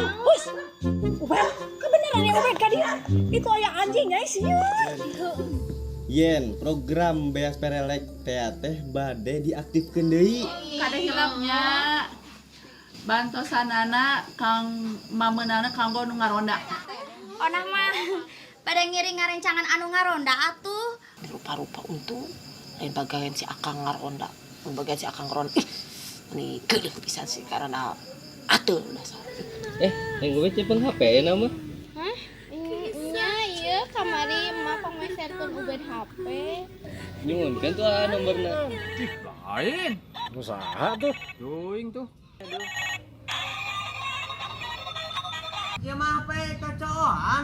Hus. Ubed, kebenaran ya Ubed ka dieu. Itu aya anjing nyai sieun. Yen program beas perelek teh bade diaktifkeun deui. Kada hilapnya bantosanana kang mamenana kanggo nu ngaronda. Onah mah pada ngiring ngarencangan anu ngaronda atuh. Rupa-rupa untung lain bagian si akang ngaronda, lain bagian si akang ngaronda. Ih, ini geuleuh pisan sih karena atuh dasar. Yang gue cepeng HP nama. Hah? Nya ieu kamari emak pangmeserkeun Ubed HP. Nyungunkeun tuh ah nomorna. Lain. Usaha tuh. Doing tuh. Ya mah HP kacauan.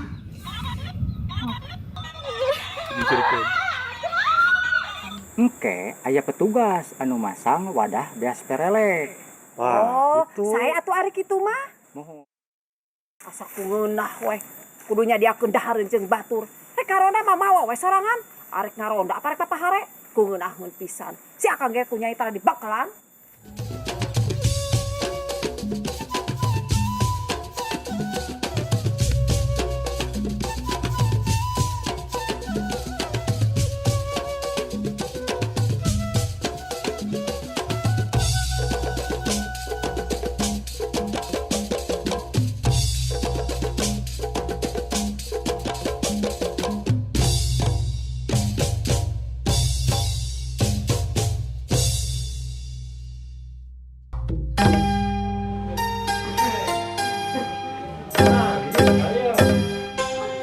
Engke aya petugas anu masang wadah beas perelek. Wah, Oh, itu. saya atuh ari kitu mah. Mohon. Asa ku ngeunah weh. Kudunya diakeun dahareun jeung batur. Rek ngaronda mah mawa we sorangan. Arek ngaronda apa rek papahare? Ku ngeunaheun pisan. Si akang ge ku nyai tara dibakalan.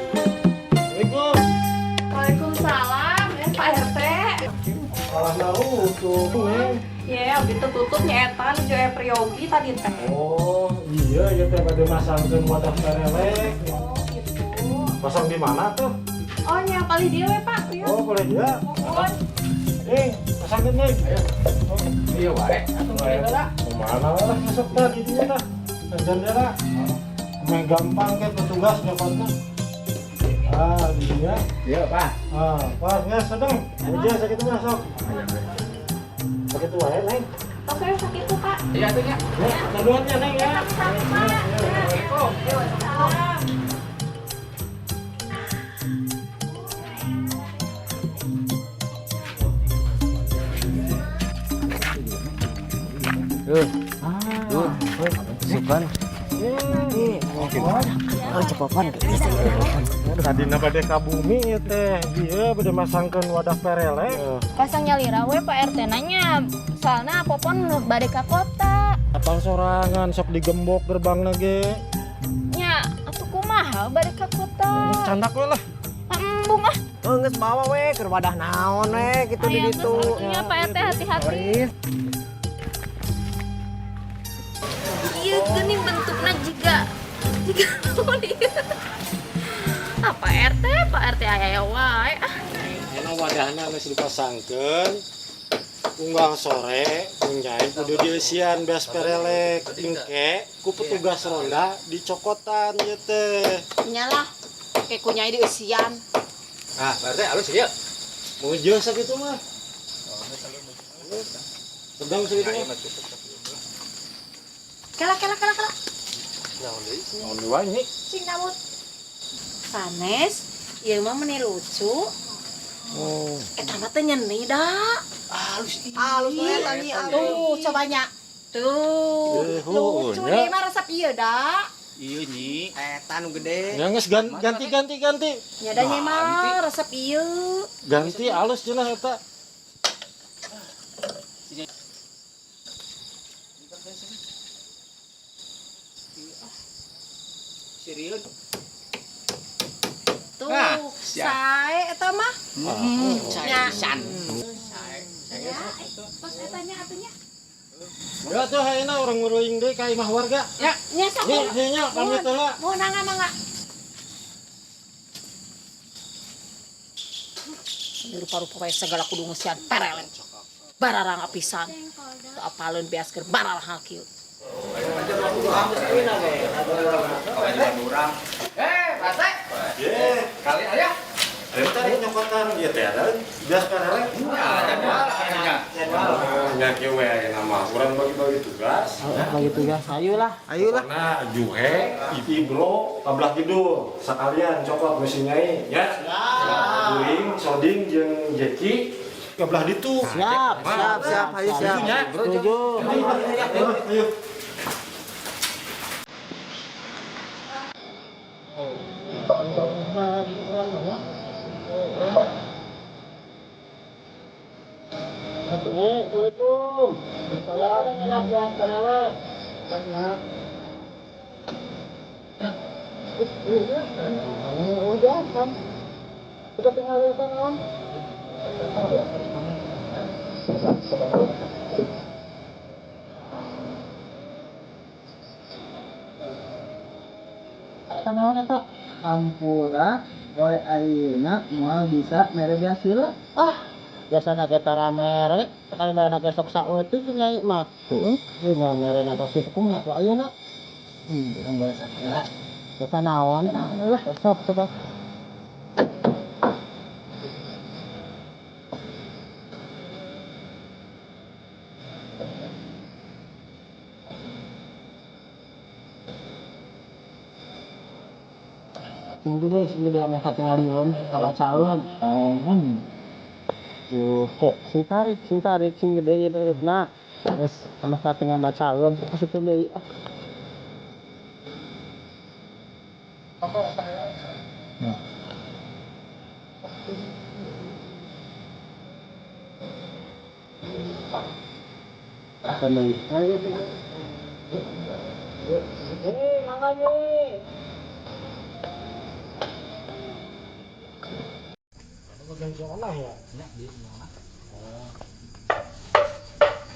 Assalamualaikum. Waalaikumsalam, ya Pak RT. Salah nau tuh, Neng. Ya, abdi teh tutup nya eta nuju aya priyogi tadi teh. Oh, iya ieu teh bade masangkeun wadah perelek. Oh, gitu. Pasang di mana tuh? Oh, nya palih dieu we, Pak. Ieu. Oh, boleh dia. Mohon. Pasangkeun, Neng. Ayo. Oh, Iya wae. Atuh Wae. heula. Mana lah masuk tah di dinya tah. Jendela. Meh gampang ke petugas nyopotna. Ah, di dinya. Iya, Pak. Ah, pas nggak sedang. Aja sakit masuk. Sakit wae, Neng. Tos saya sakit tuh, Pak. Iya atuh nya. Ya, duluan ya, Neng ya. Sami, Pak. Assalamualaikum. Waalaikumsalam. Tuh, sukan. Oh, cepopon geus. Tadina bade ka bumi ieu teh. Ieu bade masangkeun wadah perelek. Pasang nyalira we Pak RT nanya. Soalna Popon bade ka kota. Apal sorangan sok digembok gerbangna ge. Nya atuh kumaha bade ka kota. Candak we lah. Embung ah. Oh, geus bawa we keur wadah naon we kitu di Aya ditu. geus atuh nya Pak RT hati-hati. Ieu geuning bentukna jiga naon ieu. Ah, Pak RT, Pak RT aya wae. Ah, Enak wadahna geus dipasangkeun. Unggal sore nyai kudu dieusian beas perelek engke ku petugas ronda dicokotan ieu teh. Nya lah, ke ku nyai dieusian. Ah, Pak RT alus ieu. Mujuh sakitu mah. Sedang sakitu mah. Kela kela kela kela. Naon deui wae nyi? Cing namut. Sanes, ieu mah meni lucu. Oh. Eta mah teh nyeni da. Alus ieu. Alus we eta nyi. Tuh, cobanya. Tuh, lucu nya. nih mah resep ieu da. Iya nyi. Eta nu gede. Ya geus ganti ganti ganti. Nya da nyi mah resep ieu. Ganti alus cenah eta. Serius. Tuh, Ah, siap. sae eta mah. Saya pisan. ya, tos eta nya atuh nya. Ya tuh ayeuna urang nguruing deui ka imah warga. Ya, nya sok. Nyi, nyi nya pamit heula. Mohon mangga mangga. Rupa-rupa wae segala kudu ngeusian perelek. Bararang pisan. Teu apaleun beas keur bararang kieu. Pak RT. Ye, Kali aya. ayo tadi nyokotan ieu teh ada beas perelek. Ya, jadwal akhirnya. Jadwal. Nya kieu we ayeuna mah. Urang bagi-bagi tugas. Bagi tugas, ayolah, ayolah. Karena Juhe, Ibro, kabelah kidul, sekalian cokot mesti nyai, ya. Guring, Soding, jeung Jeki, kabelah ditu. Siap, siap, siap, ayo siap. Itunya. Setuju. Ayo, ayo. Assalamualaikum. Udah, kan? Udah tinggal di sana, Om. Naon eta? Ampura, poe ayeuna moal bisa mere beas heula. Ah, biasana ge tara mere, sekali mere ge sok saeutik nyai mah. Heeh, ieu mah mere na tos kumaha atuh ayeuna. Urang beres heula. Biasa naon? Lah, sok coba. Tunggu deh, sebelum ame katingalieun kalau calon. Tuh, kok sing tarik, sing tarik, sing gede ieu na. Geus ame katingal calon, asup deui ah. Nah. Akan deui. Ayo. Mangga nih.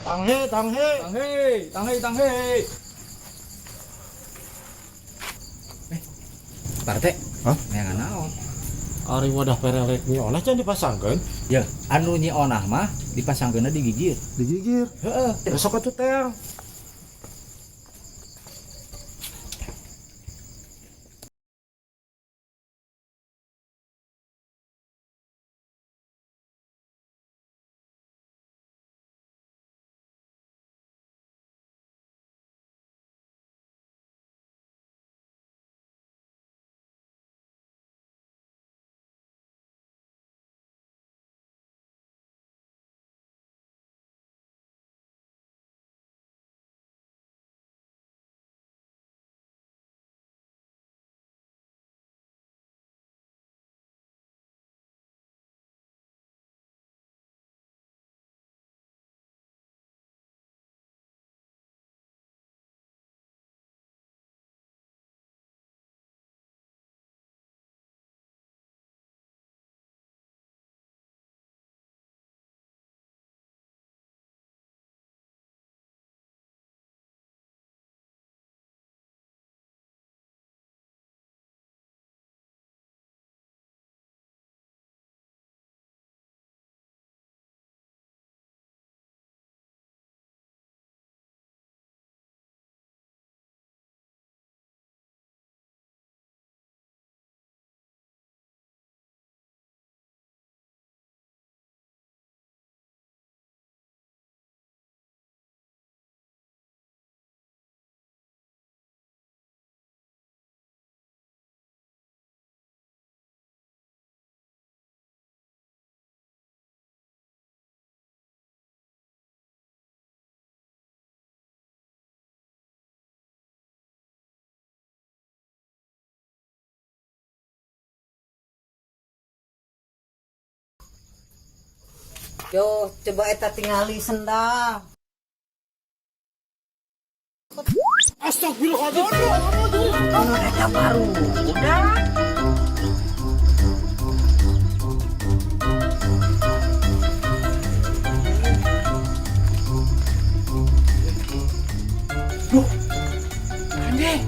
Tanghe, tanghe. Tanghe, tanghe, tanghe. Pak RT, Hah? neangan naon? Ari wadah perelek nyi onah can dipasangkeun? Ya, anu nyi onah mah dipasangkeunna digigir. Digigir. Heeh. Besok atuh teh. Yo, coba eta tingali sendal. Astagfirullahaladzim. Anu eta baru. Udah. Duh. Anjing.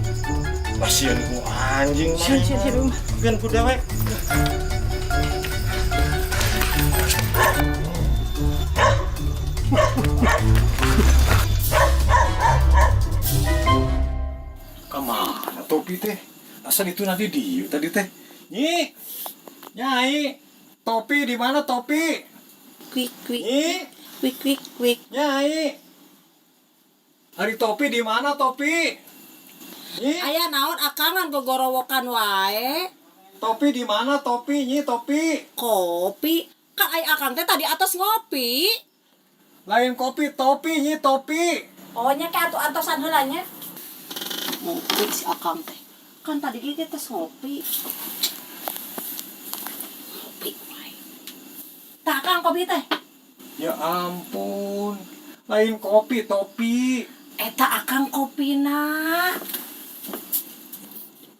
Pasien ku anjing. Sieun, sieun, sieun. Kan ku dewek. Kemana topi teh? Asal itu nanti di tadi teh. Nyi, nyai, topi di mana topi? Kwik kwik. Nyi, Wik wik wik. Nyai. Ari topi di mana topi? Nyi, Aya naon akangan gogorowokan wae. Topi di mana topi? Nyi, topi. Kopi. Kan ai akang teh tadi atas ngopi. Lain kopi, topi, Nyi, topi. Oh nya ke atuh antosan heula nya. Ngopi si akang teh. Kan tadi ge tes ngopi. Ngopi wae. Tah akang kopi teh. Ya ampun. Lain kopi, topi. Eta akang kopina.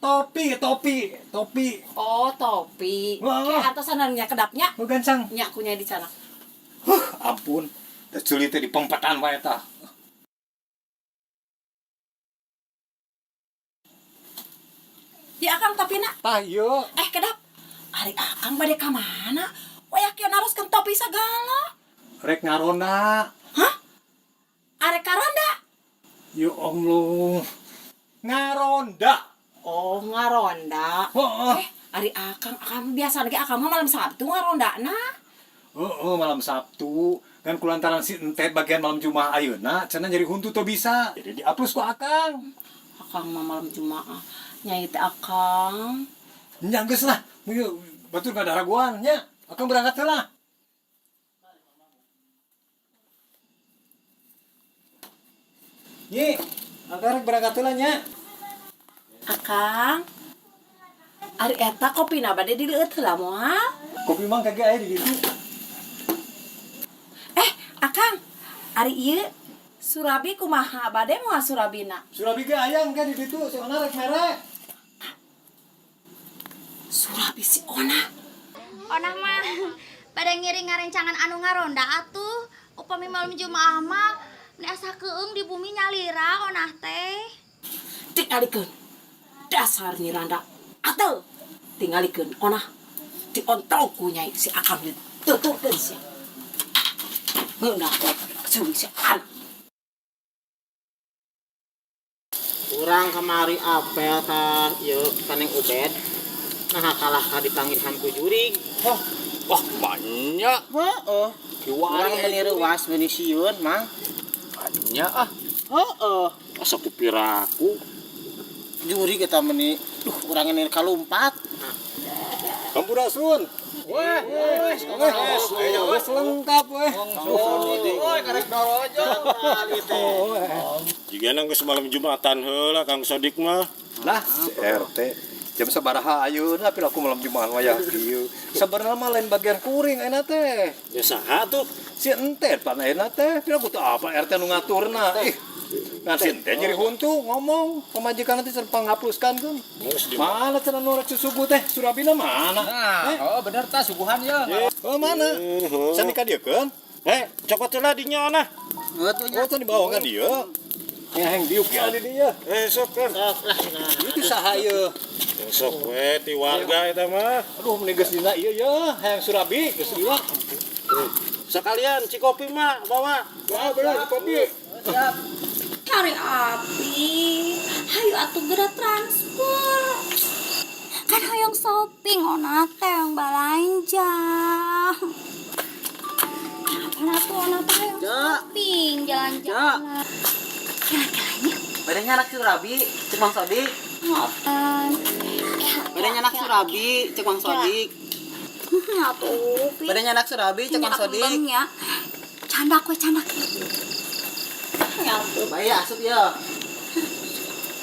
Topi, topi, topi. Oh, topi. Wah, Kayak wah. antosan nya kedapnya. Oh, gancang. Nya kunya di sana. Ampun. Da ceuli teh dipempetan wae tah. Di akang topina. Tah ieu. Eh, kedap. Ari akang bade ka mana? Wayah kieu naroskeun topi sagala. Rek ngaronda. Hah? Arek karonda? Ya Allah. Ngaronda. Oh, ngaronda. Heeh. Eh, ari akang, akang biasa lagi akang mah malam Sabtu ngarondana. Heeh, malam Sabtu. Kan kulantaran si entet bagian malam Jumat ayeuna cenah nyeri huntu teu bisa. Jadi dihapus ku akang. Akang mah malam Jumaah. Nyai teh akang. Nya geus lah. Ieu batur ngadaraguan nya. Akang berangkat heula. Nyi, akang rek berangkat heula nya. Akang. Ari eta kopina bade dileueut heula moal? Kopi mang kagak aya di ditu. Eh, akang. Ari ieu surabi kumaha bade moal surabina? Surabi ge aya engke di ditu, si Ona rek mere. Surabi si Ona. Onah mah pada ngiring ngarencangan anu ngaronda atuh. Upami malam Jumaah mah meni asa keung di bumi nyalira onah teh. Tingalikeun. Dasar Nyi Randa. Atuh tingalikeun onah. Diontrog ku nyai si akang dituturkeun sia. Ngeunah suli si anak. Urang kamari apel ka ieu ka Neng Ubed. Nah kalah ka dipanggihan ku jurig. Wah, wah banyak. Heeh. Urang meuni reuas meuni sieun, Mang. Banyak ah. Heeh. Asa kupiraku. Jurig eta meuni, duh urang ini kalumpat. Sampurasun. Wah, wah, wah, lengkap weh. Woi, karek dorojo. Jika nang geus malam Jumatan heula Kang Sodik mah. Lah, si RT jam sabaraha ayeuna piraku malam Jumat wayah kieu. Sabenerna mah lain bagian kuring ayeuna teh. Ya saha tuh? Si entet pan ayeuna teh, piraku teu apa RT nu ngaturna. Ih, ngan si entet nyeri huntu ngomong pamajikan nanti serpa ngapluskan kan. Mana cenah nu rek susugu teh? Surabina mana? Nah, oh bener tah suguhan ya. Oh mana? Sami ka dieu keun? Eh, cokot heula dinya ona. Oh, tadi dibawa ka dieu. Yang diuk ya di dieu. Eh, sok kan. Sok lah nah. Itu saha ieu? Sok we ti warga eta mah. Aduh, meni geus dina ieu ya, hayang surabi geus lila. Sekalian cikopi mah bawa. Wah, bener kopi. Cari api. Hayu atuh geura transfer. Kan hoyong shopping ona teh yang balanja. Ona tuh ona teh hoyong shopping jalan-jalan. Kira-kiranya Bade nyandak surabi, cek Mang Sodik. ngotan. Bade nyandak surabi, cek Mang Sodik. Atuh, Pi. Bade nyandak surabi, cek Mang Sodik. Nya. Candak we candak. Ya tuh. Bae asup ya.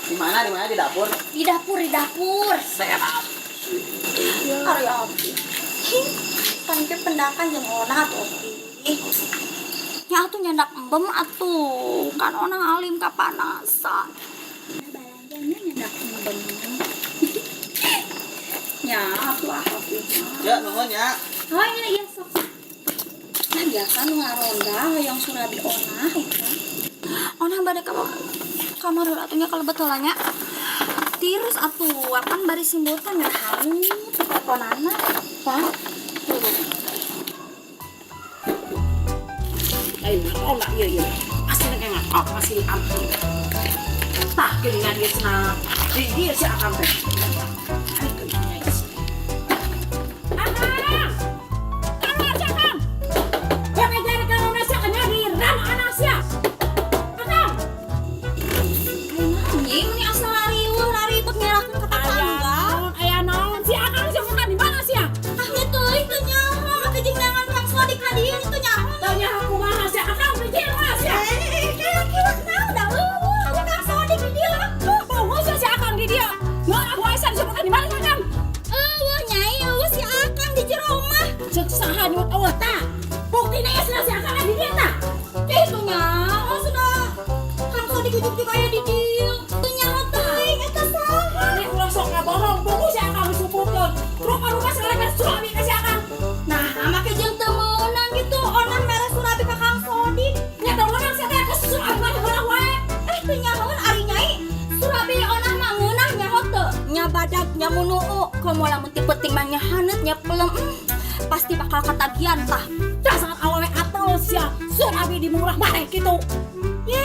Di mana? Di mana di dapur? Di dapur, di dapur. Sehat. Ari api. Kan ke pendakan jeung ona atuh. Nya atuh nyandak embem atuh. Kan ona alim kapanasan. Balanjanya nyandak embem. Nya atuh ah api. Ya, nuhun ya. Oh iya iya sok. Nah biasa nu ngaronda hoyong surabi ona eta. Ona bade ka kamar heula atuh nya kalebet heula nya. Tirus atuh apan bari simbotan nya halut teleponana. Pak. Lain ngaronda ieu ieu. Pasti nek ngakak pasti ampun. Tah geuningan ieu cenah. Di dieu si akang teh. Ari geuningan nyai si. Akang! Keluar si akang! Jangan jare karonda si akang. Ngabadag nya munuu, komo lamun ti peuting mah nya haneut nya pelem. Pasti bakal ketagihan tah. Dasar awewe atel sia, surabi dimurah maneh kitu. Ye.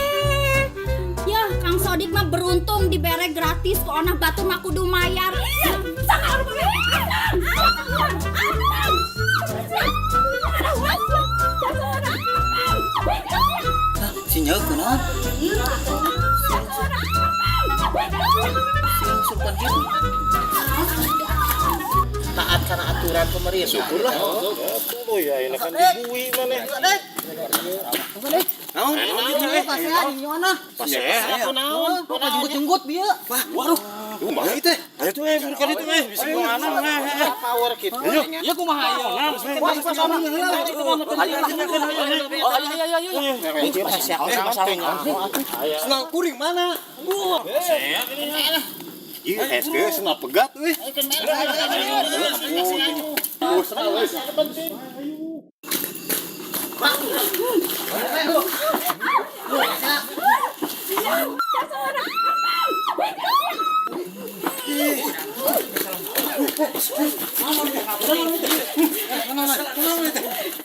Ya, Kang Sodik mah beruntung dibere gratis ku onah, batur mah kudu mayar. Sangat Sinyal kunaon? Sing gitu. Taat karena aturan pemerintah. Syukurlah. Tuh ya ini kan dibui maneh. Naon? Pasean nyoana. Pasean atuh naon? Kok jenggut-jenggut bieu. Wah, waduh. Kumaha ieu teh? Ayo tuh bukan itu bisa kumaha power kitu. Ya kumaha ieu? Ayo ayo ayo ayo. Senang kuring mana? Iya, SG senang pegat euy.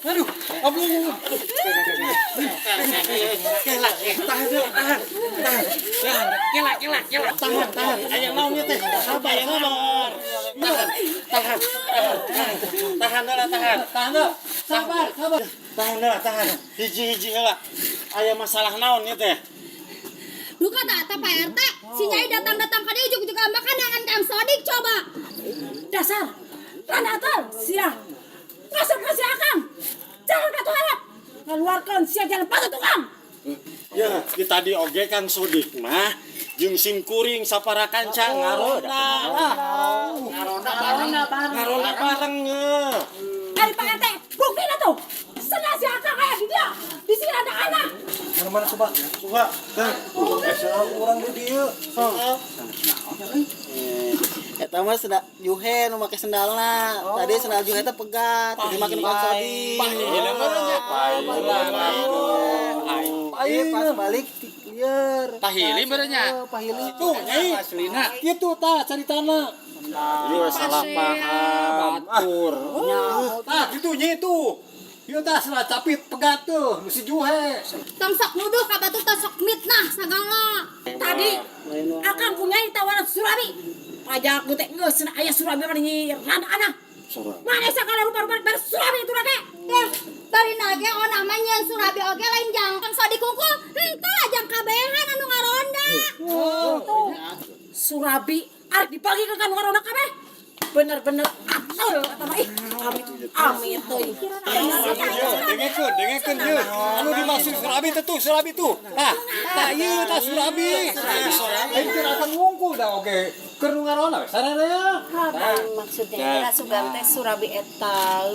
Aduh, aduh. Kela, tahan, tahan, tahan, kela, kela, kela, tahan, tahan. Ayo naon teh? Sabar, sabar. Tahan, tahan, tahan, tahan heula, tahan, tahan heula. Sabar, sabar. Tahan heula, tahan. Hiji-hiji heula. Aya masalah naon ieu teh? Duka tak eta Pak RT, si Nyai datang-datang ka dieu ujug-ujug makan dengan Kang Sodik coba. Dasar randa atel sia. Ngasep ka si Akang. Jangan katuh harap. Keluarkan sia jalan patut tukang. Ya, di tadi oge Kang Sodik mah jeung sim kuring sapara kanca ngaronda. Ngaronda bareng. Ngaronda bareng. Ari Pak RT, buktina tuh. Senang si Akang aya di dia. Di sini ada anak. Mana-mana coba. Coba. Tah. Urang di dieu. Eta mah sendal Juhe nu make sendalna. Tadi sendal Juhe teh pegat, jadi make nu Kang Sodik. Pahili pas balik lieur. Pahili berenya. Pahili. Tuh, nyai. Aslina. Kitu tah caritana. Ieu salah paham. Batur. Tah kitu nyai tuh. Ieu tah salah capit pegat tuh, nu si Juhe. Tong sok nuduh ka batur tong sok mitnah sagala. Tadi Akang ku Nyai tawaran surabi. Pajak ku teh geus cenah aya surabi mah nyi randa anak. Mana sagala rupa-rupa bar surabi itu rake. Teh, bari nage onah mah nyieun surabi oge lain jang Kang Sodik hungkul. Henteu lah jang kabehan anu ngaronda. Surabi arek dibagikeun ka nu ngaronda kabeh. Bener-bener atul eta mah ih. Amit amit teuing. Dengekeun, dengekeun ieu. Anu dimaksud surabi teh tuh, surabi tuh. Tah, tah ieu tah surabi. Lain keur akang wungkul da oge. Keur nu ngaronda we sararea. Maksudnya kira sugan teh surabi eta.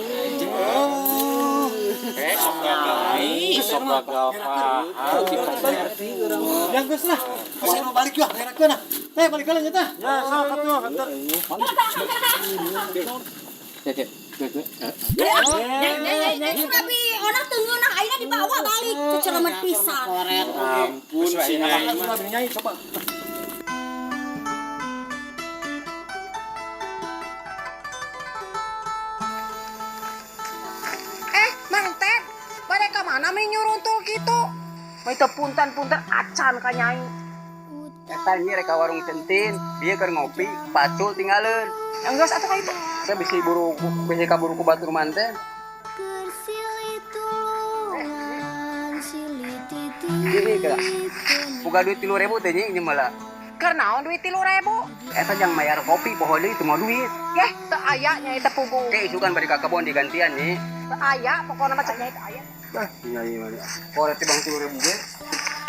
Sok gagal. Sok gagal paham. Yang geus lah. Geus anu balik yeuh, ngerakeun ah. Teh balik heula nya tah. Ya, sok atuh, atuh. Cek, cek. Nyai surabi onah teu ngeunah ayeuna dibawa balik ceceremet pisan. Ampun si Nyai. Surabi Nyai coba. Mang Ted, bade ka mana meni nyuruntul kitu? Mah teu punten-punten acan ka Nyai. Eta nyi rek ka warung Centin, bieu keur ngopi, pacul tinggaleun. Enggeus atuh ka itu. Saya bisi buru bisi kaburu ku batur manten. Gini kira. Boga duit 3.000 teh nyi nyemeula. Keur naon duit 3.000? Eta jang mayar kopi poho deui teu mau duit. Yeh, teu aya Nyai teh puguh. Ke isukan bari ka kebon digantian nyi. Teu aya pokona mah cek Nyai teu aya. Bah, nyai mah. Koret teh bang 3.000 ge.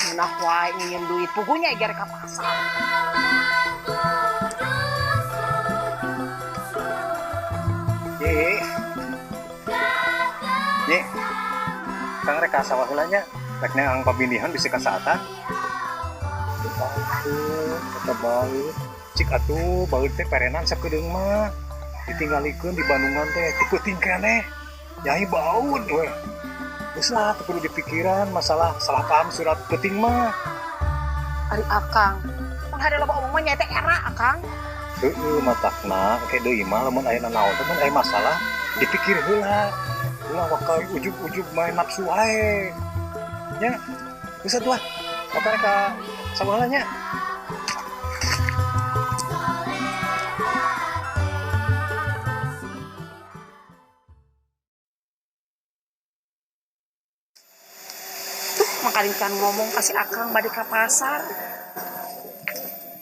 Ngeunah wae nyieun duit puguh Nyai ge rek ka pasar. Nyi. Nyi. Kang rek ka sawah heula nya. Rek neang pabinihan bisi kasaatan. Atuh, eta baeud. Cik atuh baeud teh perenan sakedeung mah. Ditinggalikeun di Bandungan teh ti peuting keneh. Nyai baeud we. Geus lah teu kudu dipikiran masalah salah paham surat peuting mah. Ari Akang, mun hade loba omong mah Nyai teh era Akang. Heeh, matakna engke deui mah lamun aya nanaon teh mun aya masalah dipikir heula. Ulah bakal ujug-ujug main nafsu wae. Nya, geus atuh ah. Bapak rek ka sawah nya. Tuh, makarin kan ngomong kasih akang balik ke pasar.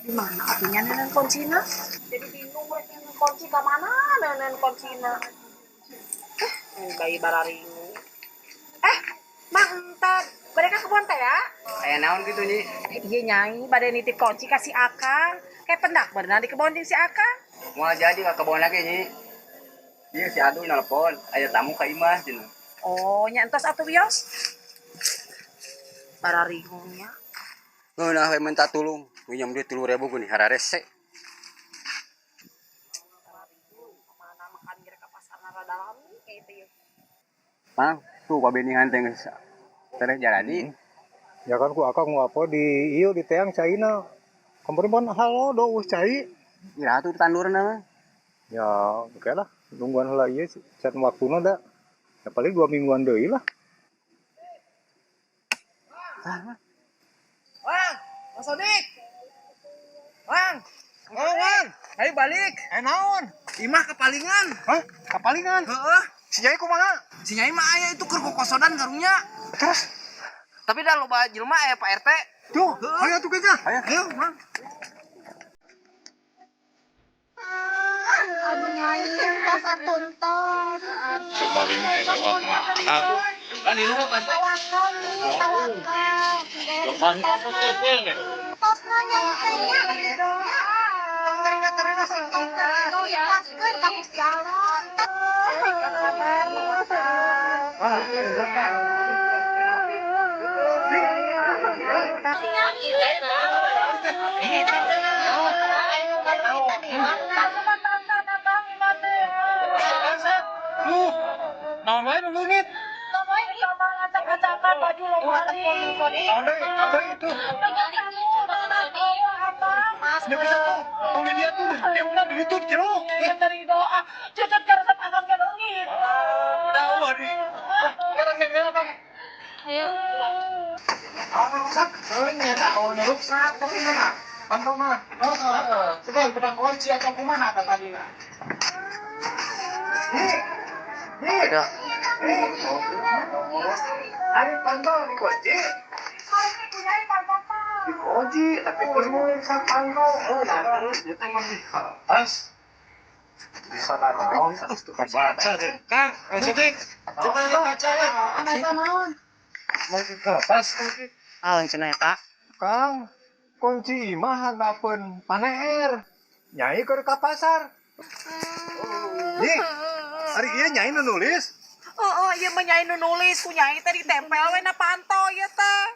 Di mana apinya nenen kuncina? Jadi bingung rek nenen kunci ka mana nenen kuncina. Bayi bararingu. Eh, Mang Ented, bade ka kebon teh ya? Aya naon kitu Nyi? Iya Nyai, bade nitip kunci ka si Akang. Kayak pendak berenang di kebon jeung si Akang. Moal jadi ka kebon lagi Nyi. Ieu si Adul nelpon, aya tamu ka imah cenah. Oh, nya entos atuh wios. Bararingungnya. Ngeunah we minta tulung, nginjem duit 3.000 geuning hararese. Mana makan kira ka pasar rada lami kayak itu ya. Mang, tuh pabenihan teh geus tereh jaradi. Ya kan ku akang ngapa di ieu di teang caina. Kemarin pan halo do eueuh cai. Iraha tuh tandurna mah. Ya, oke lah, nungguan heula ieu can waktuna da. Ya paling 2 mingguan deui lah. Wang, Mas Sodik. Wang. Oh, Wang. Ayo balik. Eh naon? Imah kapalingan. Hah? Kapalingan? Heeh. Si Nyai kumaha? Si Nyai mah aya itu keur kokosodan karunya. Terus? Tapi dah loba jelema aya Pak RT. Tuh, ayo tuh kita. Ayo. Ayo, Mang. Aduh Nyai, rasa tonton. Kan di rumah Pak RT. Tawakal nih, tawakal. Tosna Nyai teh nya. Ikhlaskeun ka Gusti Allah. Lu, naon wae nu leungit? Acak-acakan baju lomari. Naon deui? Apa itu? Dia bisa tuh, tong di dia tuh, dia di ditu jero. Dari doa, cucut karesep akang ge leungit. Tahu ari. Sekarang yang apa? Ayo. Awan rusak, soalnya nyata awan rusak, tapi mana? Pantau mah. Oh, sekarang pedang kunci atau kumaha kata tadi. Nih, nih. Ari pantau dikunci. Dikunci, tapi kunci pantau. Oh, terus dia teh mah di atas. Bisa naon? Baca deh. Kang, Sidik. Coba lihat kaca ya. Mau ke atas. Ah, cenah eta. Kang, kunci imah handapeun paneer. Nyai keur ka pasar. Nih, ari ieu nyai nu nulis. Oh, iya mah Nyai nu nulis, ku Nyai teh ditempel we na panto ieu teh.